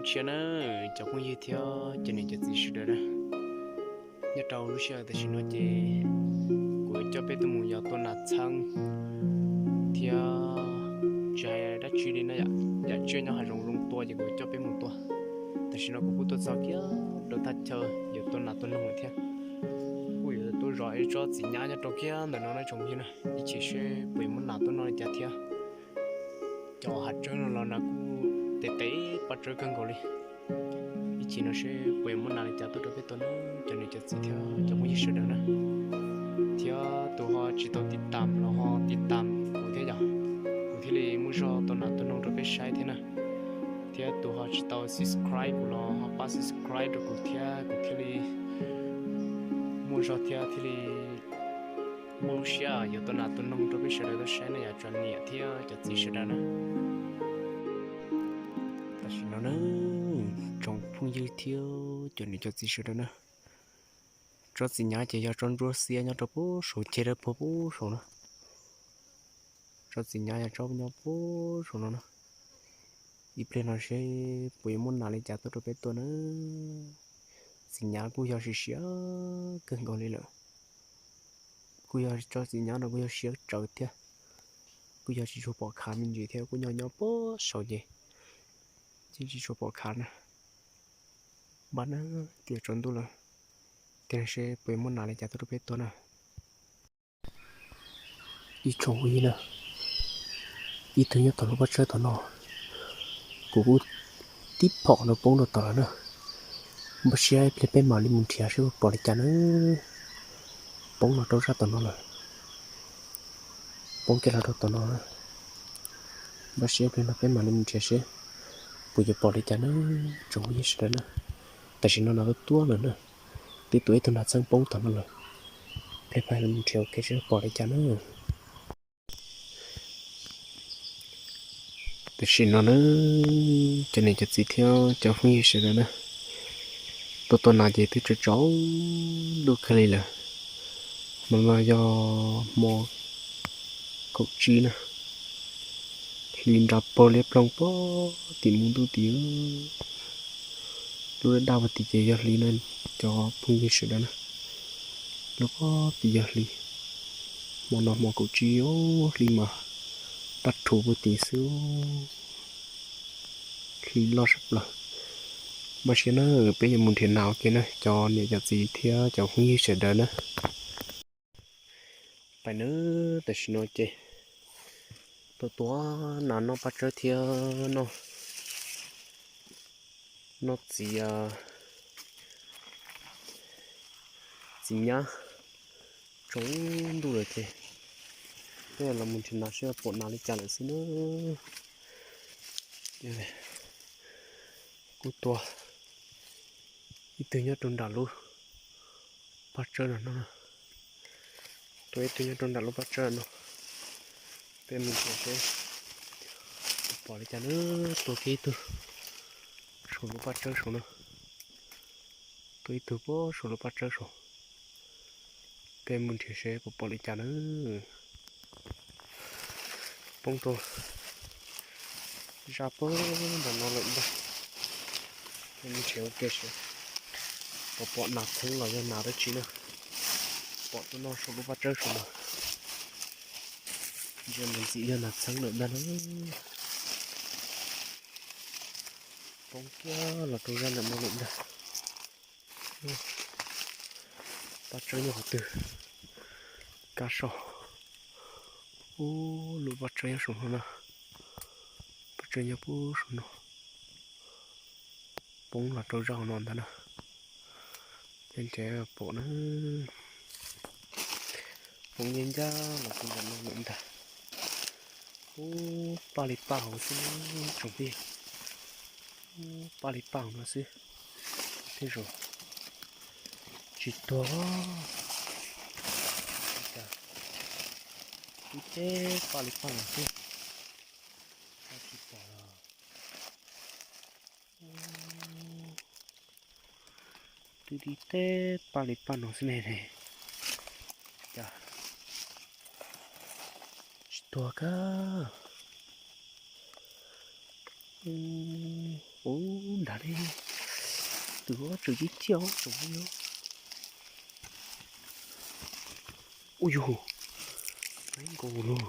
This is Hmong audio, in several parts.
Sia na, cov phooj ywg thiab cov niam cov txiv sawv daws na, nyob rau lub sij hawm tam sim no ces kuv coj peb tuaj mus yos tua nas txheeb thiab tsis hais dab tsi li na yom, yam tsiaj nyob hav zoov zoo tua ces kuv coj peb mus tua. Tam sim no kuv kuj tuaj txog kiag rau thaj chaw yuav tua nas tua noog lawm thiab. Kuj yuav tuaj zov ib tsob txiv nyab nyob rau kiag ntawm no na tsoom phooj ywg na, ib chim seb puas yuav muaj nas tuaj noj li cas thiab. Cov hav tsawb no los nas kuj tes tes paj tsawb kawg nkaus li. Ib chim no seb puas yuav muaj nas li cas tuaj rau peb tua na, cov niam cov txiv thiab cov phooj ywg sawv daws na. Thiab tus ho tsis tau tiv tam los ho tiv tam kuv thiab yom, kuv thiaj li muaj zog tua nas tua noog rau peb saib thiab na. Thiab tus ho tsis tau subscribe kuv los ho pab subscribe rau kuv thiab, kuv thiaj li muaj zog thiab thiaj li muaj lub siab yuav tua nas tua noog rau peb sawv daws tau saib na yom, cov niam thiab cov txiv sawv daws na. Tam sim no na, tsoom phooj ywg thiab cov niam cov txiv sawv daws na, tsob txiv nyab ces yog tsob ntsuab xiab nyob rau puag saum ceg dawb paug puag saum na. Tsob txiv nyab yog tsob nyob puag saum no na. Ib pliag no seb puas yuav muaj nas li cas tuaj rau peb tua na. Txiv nyab kuj yog siav siav kawg nkaus li lawm. Kuj yog tsob txiv nyab no kuj yog siav tsawv thiab. Kuj yog tsis tshua pom khav me ntsis thiab, kuj nyob nyob puag saum ces yeej tsis tshua pom khav na. Npaj na, tias tsaus ntuj lawm, tiag seb puas yuav muaj nas li cas tuaj rau peb tua na. Ib tsoom phooj ywg na, ib tug nyob tom lub paj tsawb tom no, kuv kuj tib phom no poob rau tom lawm na. Npaj siab ib pliag peb mam li mus nrhiav seb puas pom li cas na. Poob los rau zaj tom no lawm, poob kiag los rau tom no na. Npaj siab ib pliag no peb mam li mus nrhiav seb puas yuav pom li cas na, tsoom phooj ywg sawv daws na. Tam sim no nas tuaj tuaj lawm na, twb tuaj ib tug nas txheeb poob tom no lawm. Ib pliag peb mam li mus nrhiav ua ke seb pom li cas na. Tam sim no na, cov niam cov txiv thiab cov phooj ywg sawv daws na, tuaj tua nas ces twb tsaus tsaus ntuj kawg li lawm. Hmo no yog hmo kaum tsib na, hli nra pog liab ploog pog tim mus ntuj tim. Lub daj daj pog tim ces yog hli na, cov phooj ywg sawv daws na. Lub pog tim yog hli. Hmo no hmo kaum tsib, hli mas daj rhuv pog tim xwb. Hli loj sab plaws. Npaj siab na, peb yuav mus nrhiav nas ua ke na, cov niam cov txiv thiab cov phooj ywg sawv daws na. Pais na, tam sim no ces tuaj tua nas noj paj tsawb thiab noj, noj txiv, txiv nyab. Tsaus ntuj lawm ces peb los mus nrhiav nas seb pom nas li cas lawm xwb na. Kuj tua ib tug nyob rau nram lub paj tsawb no, tua ib tug nyob rau nram lub paj tsawb no. Peb mus nrhiav seb pom li cas na. Tua kiag ib tug saum lub paj tsawb saum no, tua ib tug puag saum lub paj tsawb saum. Peb mus nrhiav seb puas pom li cas na. Poob rau zaj puag nram no lawm ntag. Peb mus nrhiav ua ke seb puas pom nas txheeb los yog nas dab tsi na. Pom tuaj noj saum lub paj tsawb saum no. Ntsia mus ntxiv yog nas txheeb lawm ntag na. Poob kiag los rau zaj ntawm no lawm ntag. Paj tsawb nyob qhov twg? Kab saum. Ub, lub paj tsawb nyob saum no na. Paj tsawb nyob puag saum no. Poob los rau zaj hauv no ntag na. Ces nrhiav pom na. Poob ncaj ncaj los rau ntawm no lawm ntag. Ub, paj li paj hauv xwb tsoom phooj ywg. Ub, paj li paj hauv no xwb. Tej zaum tsis tuag. Ub, tib teb paj li paj no xwb. Tsis pom los. Ub, twb tib teb paj li paj no xwb ne. Cas tsis tuag kag. Ub, Ub, nrad ne, tus tseem ciaj ciaj os tsoom phooj ywg. Ub yug, nkaus lug,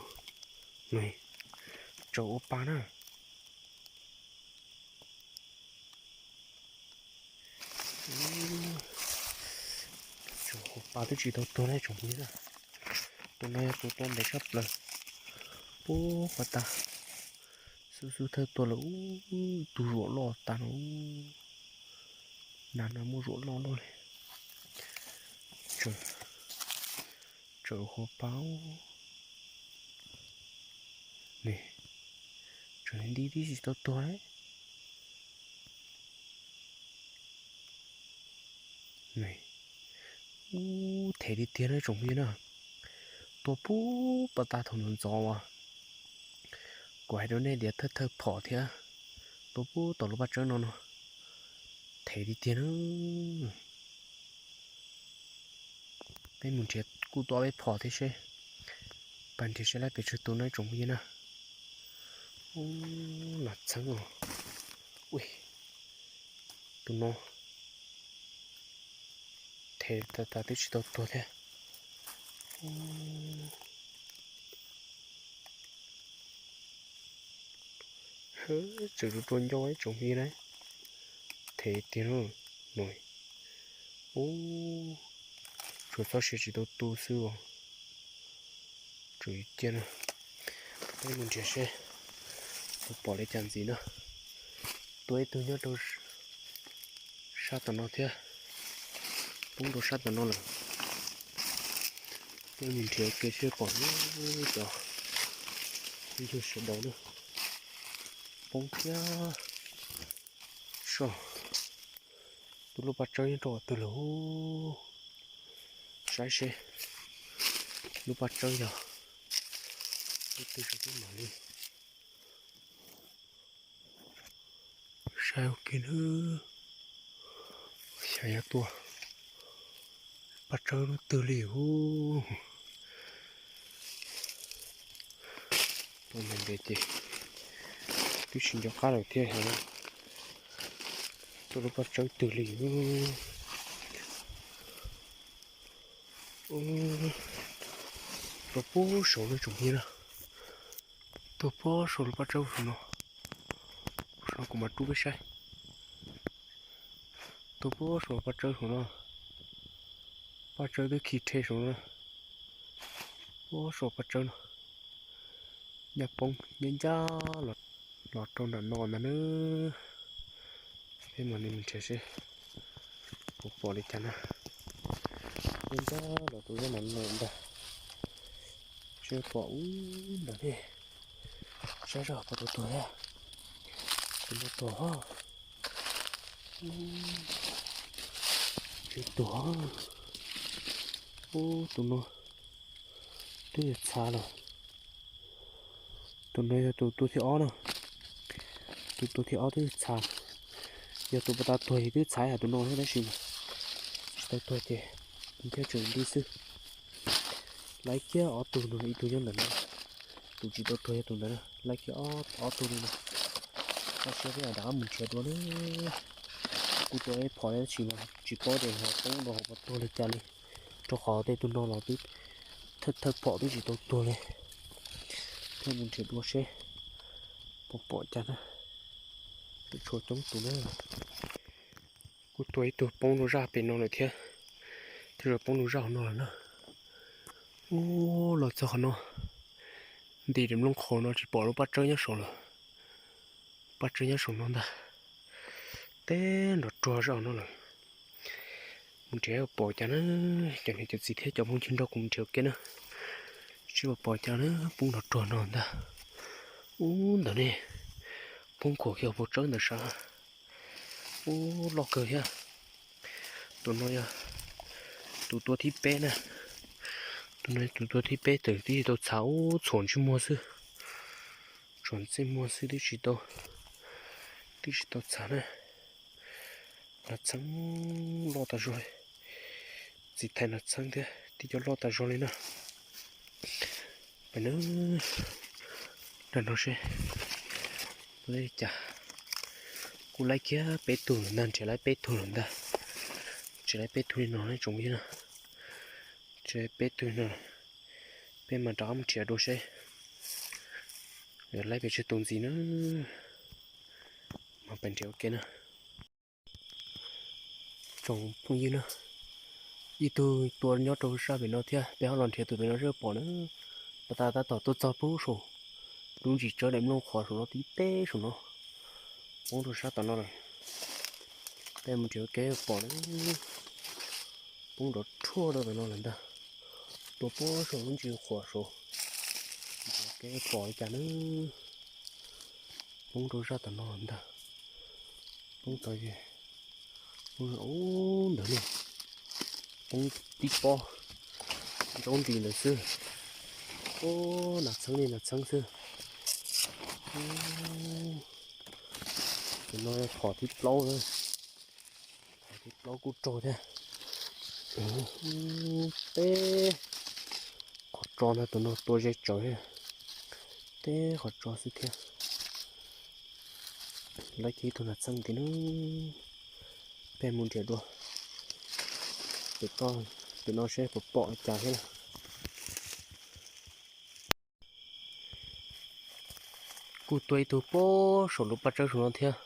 tseem ua pa na. Tseem ua pa twb tsis tau tuag na tsoom phooj ywg. Tus no yog tus tua ntev tshaj plaws. Puag qhov tas, xub xub thawj tua lawm ub, tus zuam loj tas no. Nas no muaj zuam loj loj li. Tseem ua pa. Tseem nti tib si tsis tau tuag li. Ub, them tiag tiag na tsoom phooj ywg na. Tua puag pas tas thaum ntxov ntxov uas kuv hais rau nej tias thawj thawj phom thiab, tua puag tom lub paj tsawb no no, them tiag tiag na. Peb mus nrhiav kuj tua peb phom thiab seb, pab nrhiav seb lawv pes tsawg tus na tsoom phooj ywg na. Ub, nas txheeb os. Tus no them tas tas twb tsis tau tuag thiab. Tseem rua rua ncauj ib tsoom phooj ywg na. Them tiag no. Ub, tsuas txhob siav tsis tau tu xwb os. Tseem cia na. Peb mus nrhiav seb puas pom li cas ntxiv na. Tua ib tug nyob rau sab tom no thiab, poob rau sab tom no lawm. Peb mus nrhiav ua ke seb pom cov phooj ywg sawv daws na. Poob thiab soj. Tus lub paj tsawb nyob rau qhov twg lawm? Saib seb lub paj tsawb yog lub twg seb mam li saib ua ke na. Xyov yog tua paj tsawb lub twg li ub. Tua ntev ntev ces twb tsis nco qab lawm thiab. Tua lub paj tsawb twg li ub. Tua puag saud no tsoom phooj ywg na. Tua puag saud lub paj tsawb saum no. Saum no kuv mam rub peb saib. Tua puag saud paj tsawb saum no. Paj tsawb twb khi rhe saum no. Puag saud paj tsawb no. Nyaj poob nyaj ncaj los rau nram no ntag na. Peb mam li mus nrhiav seb puas pom li cas na. Nyaj ncaj los rau zaj nram no ntag. Seb pom ub ntawm ne. Saib zaj pom tus tuag thiab. Tus no tuag. Tsis tuag. Ub, tus no twb txhav lawm. Tus no yog tus tua thib ob na. Tus tua thib ob twb txhav. Yog tus pas tas tuag ces twb txhav yam tus no thiab tab sis mas tsis tau tuag ces thiaj tseem nti xwb. Laiv kiag ob tug no, ib tug nyob ntawm no, tus tsis tau tuag yog tus ntawd na. Laiv kiag ob tug li no. Koj siab peb rov qab mus nrhiav dua na. Kuj tua ib phom tab sis mas tsis paub tias ho poob rau hauv pas tuag li cas li, rau qhov tej tug no los twb thawj thawj phom twb tsis tau tuag li. Peb mus nrhiav dua seb puas pom cas na. Twb tshuav coob tus na. Kuj tua ib tug poob rau zaj pem no lawm thiab. Tej zaum poob rau zaj hauv no lawm na. Ub, los txog qhov no, nti nplooj qhauv no tsis pom lub paj tsawb nyob saud lawm. Paj tsawb nyob saum no ntag. Teb nrov ruag zaj hauv no lawm. Mus nrhiav pom cas na, cov niam cov txiv thiab cov phooj ywg nrog kuv mus nrhiav ua ke na. Seb puas pom cas na, poob nrov ruag no ntag. Ub ntawm ne, poob khuam kiag hauv paus tsawb ntawm sav. Ub, loj kawg thiab. Tus no yog tus tua thib peb na. Tus no tus tua thib peb tawm twb tsis tau txhav, ub, txhuam ntsej muag xwb. Txhuam ntsej muag xwb twb tsis tau, twb tsis tau txhav na. Nas txheeb loj tas zog li, txiv thais nas txheeb thiab tib co loj tas zog li na. Peb nrhiav no seb puas li cas. Kuj laib kiag peb tug lawm ntag, nrhiav laib peb tug lawm ntag. Nrhiav laib peb tug li no tsoom phooj ywg na. Nrhiav peb tug no, peb mam rov qab mus nrhiav dua seb laib pes tsawg tus ntxiv na. Mam pes nrhiav ua ke na. Tsoom phooj ywg na, ib tug tua nyob rau sab pem no thiab, peb ho los nrhiav tus pem no seb pom na. Pas tas tab tom tuaj txog pub saum lub ntsis tsawb daim nplooj qhuav saum no tib teb saum no, poob rau sab tom no lawm. Peb mus nrhiav ua ke pom na, poob nrov rhuaj rau tom no lawm ntag. Tua pub saum lub ntsis qhuav saud, nrhiav ua ke pom li cas na. Poob rau sab tom no ntag. Poob tod, poob ub ntawd ne, poob tib pob ntsaub nti ntawd xwb. Ub, nas txheeb li nas txheeb xwb. Tus no phom thib plaub, phom thib plaub kuj raug thiab. Teb qhov tso ntag, tus no tua ze tsawv thiab. Teb qhov tso xwb thiab. Laib kiag ib tug nas txheeb ntxiv na. Peb mus nrhiav dua pem toj, pem no seb puas pom li cas thiab na. Kuj tua ib tug pub saum lub paj tsawb saum no thiab.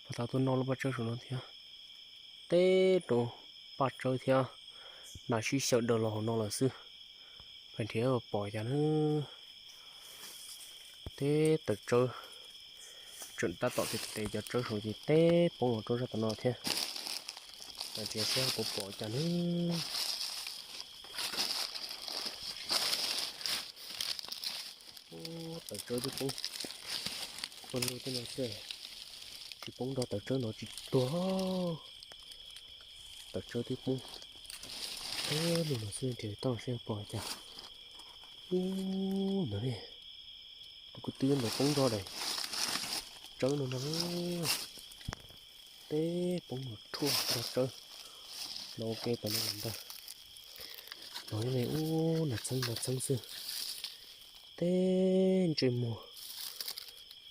Pas tas tuaj noj lub paj tsawb saum no thiab. Teb rau paj tsawb thiab, nas sib xyaw daws los hauv no lawm xwb. Peb nrhiav pom cas na. Teb taws tsawb, tseem tab tom tes tes cov tsawb saum ces teb poob los rau zaj tom no thiab. Peb nrhiav seb puas pom cas na. Taws tsawb twb poob pawg lug tej no xwb, tsis poob nrog taws tsawb no tsis tuag. Taws tsawb twb poob pawg lug no xwb, nrhiav toj seb pom cas. Ub, ntawd ne, tus kwv tij ntawd poob nrog daim tsawb no ntag. Teb poob los rhuaj nrog tsawb los ua ke tom no lawm ntag. Los ne, ub, nas txheeb nas txheeb xwb. Teb ntsej muag,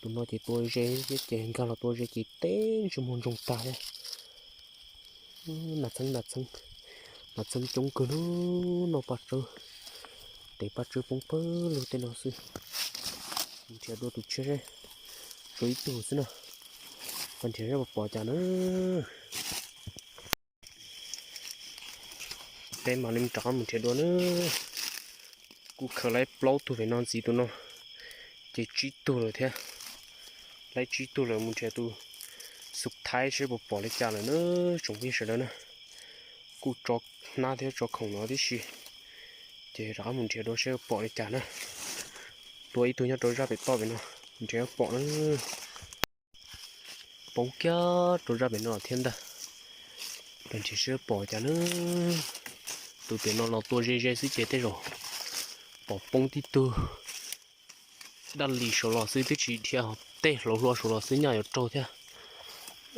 tus no ces tua ze thiab ces nkag los tua ze ces teb ntsej muag ntsoog tag thiab. Nas txheeb nas txheeb, nas txheeb coob kawg na, noj paj tsawb, tes paj tsawb poob pawg lug tej no xwb. Nrhiav dua tus tshiab seb, tshuav ib tug xwb na. Peb nrhiav seb puas pom cas na. Peb mam li rov qab mus nrhiav dua na. Kuj khaws laib plaub tug pem no ntxiv, tus no ces tsib tug lawm thiab. Laib tsib tug lawm, mus nrhiav tus xub thaib seb puas pom li cas lawm na, tsoom phooj ywg sawv daws na. Kuj tso hnab thiab tso khoom no tib si, ces rov qab mus nrhiav dua seb pom li cas na. Tua ib tug nyob rau zaj pem toj pem no, nrhiav pom na. Poob kiag rau zaj pem no thiab ntag. Peb nrhiav seb pom cas na. Tus pem no los tua ze ze xwb ces tej zaum pom poob tib tug daj lis saud los xwb, twb tsis dhia, tej hlauv hlua saud los xwb nyaj yuav raug thiab.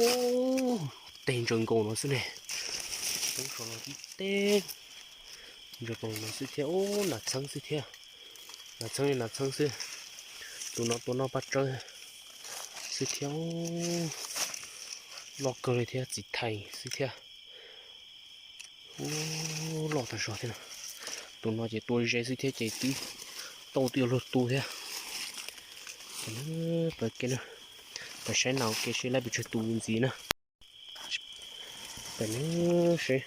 Ub, teg ntsaws nkaus no xwb ne. Poob saud los tib teg ntsaws nkaus no xwb thiab. Ub, nas txheeb xwb thiab. Nas txheeb li nas txheeb xwb. Tus no tua noj paj tsawb xwb thiab. Loj kawg li thiab, txiv thais xwb thiab. Ub, loj tag zog thiab no. Tus no ces tua ze xwb thiab ces twb tau twb yuav luag tu thiab. Peb saib nas ua ke seb laib pes tsawg tus ntxiv na. Peb saib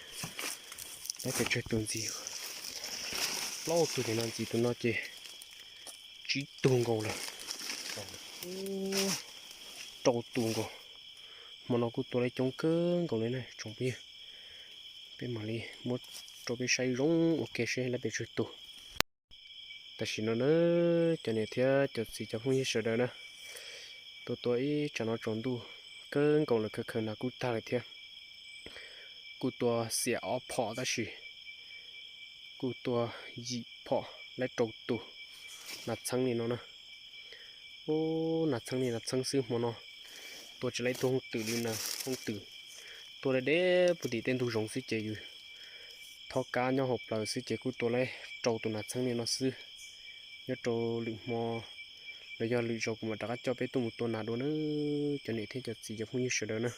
laib pes tsawg tus ntxiv. Plaub tug pem no ntxiv, tus no ces tsib tug nkaus lawm. Rau tus nkaus. Hmo no kuj tua laib coob kawg nkaus li na tsoom phooj ywg. Peb mam li muab rau peb saib zoo ua ke seb laib pes tsawg tus. Tam sim no na, cov niam thiab cov txiv cov phooj ywg sawv daws na, tuaj tua ib tsam no tsaus ntuj kawg nkaus lawm, khaws khaws nas kuj tag lawm thiab. Kuj tua xiam ob phom tab sis kuj tua yim phom laib rau tus nas txheeb li no na. Ub, nas txheeb li nas txheeb xwb hmo no. Tua tsis laib tus hooj twm li na, hooj twm tuaj deb deb puag tim tej ntug zoov xwb ces yus thob kab nyob hauv plawv xwb ces kuj tua laib rau tus nas txheeb li no xwb. Nyob rau lwm hmo Los yog lwm zaus kuv mam rov qab coj peb tuaj mus tua nas dua nawb cov niam thiab cov txiv cov phooj ywg sawv daws na.